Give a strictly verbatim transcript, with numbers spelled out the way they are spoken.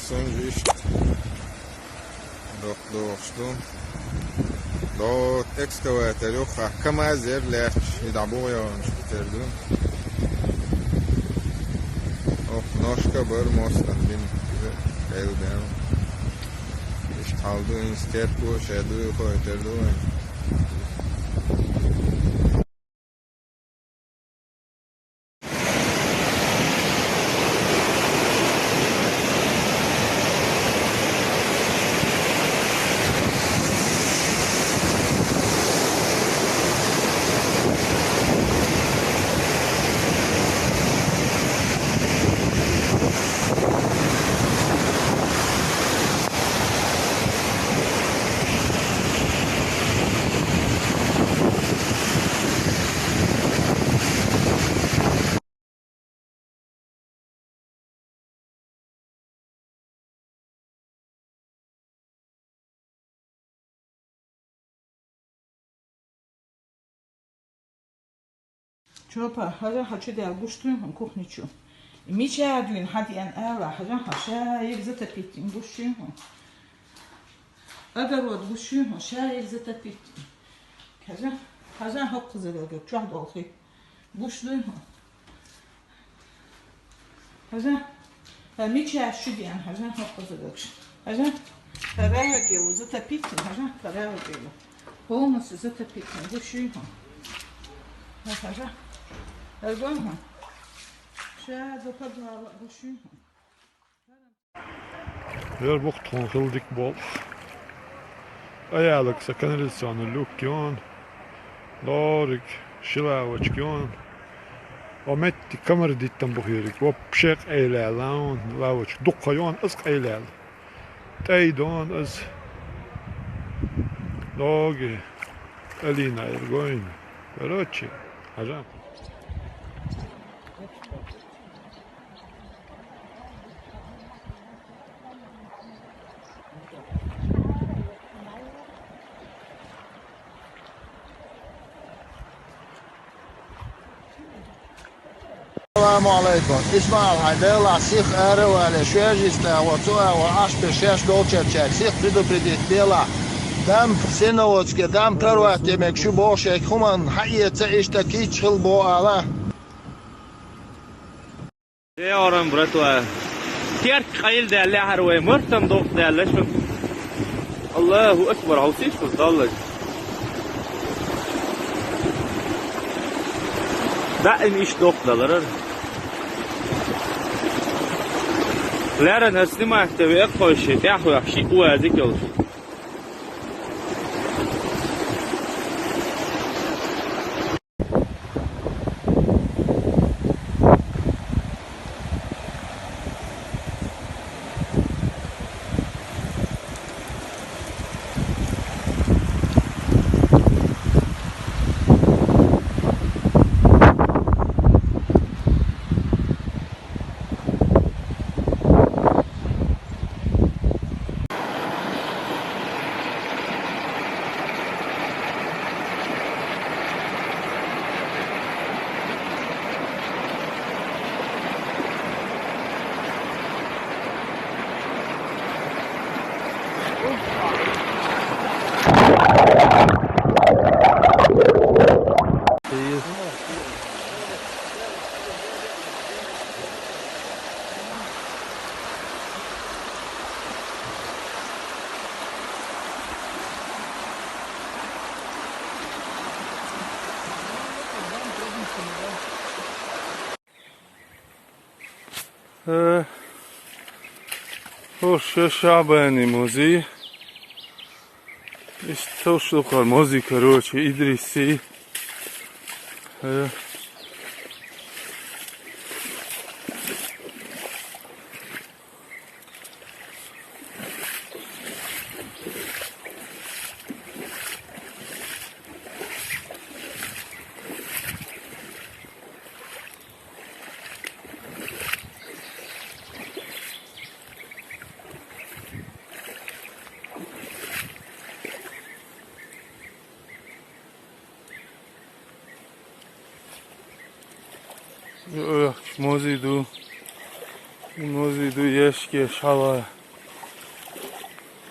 Цунжа иштта дохк дохуш ду. ДогӀу экскаватор ю, хӀа, КамАЗ яр лаьтташ, и дӀабугӀа йогӀанаш тера ду. Ох, ножка бар мостагӀа бина, иза къайладаьнна. Иштта хьал ду, инстерко а ша дуй хойтар ду вайн. Чопа, хӀара хьо чу даьлла гуш дуй хьуна кухни чу? Мича дуьйна хьа деана ала, хӀара хьо шаерг затопить гуш дуй хьуна? Огород гуш дуй хьуна, шаерг затопить? Хьажа, хьажа хӀокхуза вегар чохь долхий. Гуш дуй хьуна? Хьажа. ХӀара мичаш чу деана, хьажа, хӀокхуза вегаш. Хьажа. Хьара вегар затопить, хьажа, хьара вегар. Полностью затопить, гуш дуй хьуна? Хьажа. ХӀара гой хьуна? Ша до подвала гуш дуй хьуна? Яр бу-кх тхуна хила дика болх. Къаялаг сан канализационный люк ю хьуна, дориг ши лавочка ю хьуна. О метте камара диттам бу хӀериг. Вообще къайлаьлла хьуна лавочка. Дуккха ю хьуна, ас къайлаьлла. ТӀай ду хьуна ас. Доги. Алина ир гойна. Короче, хьажа. Саламу алейкум. Исмаил, хьайн Делахь сиха ара а вале, шоьжиста агӀо, цу агӀо Ӏаш беш шаьш долчаьрчаьрга сиха предупредить делахь. Дам Сеноводске, дам Прорвать де мег шу боху шайга хӀуманна хьаэца иштта кийча хила боху ала. Э, орам, братва. Керт къайла даьлла, хӀара вай мартан доккха даьлла шун. Аллаху акбар, хьовсийша шун, даллаг. Даим иш доккха даларар. Леран хӀара снимать де векхойши, тӀаьхьа вехши, уазик йолуш. Э, хӀорш я Шабани музей. Иштта товшлухар музей, короче, Идриси. Э. Ой, музей ду. Музей ду, ешке, шала.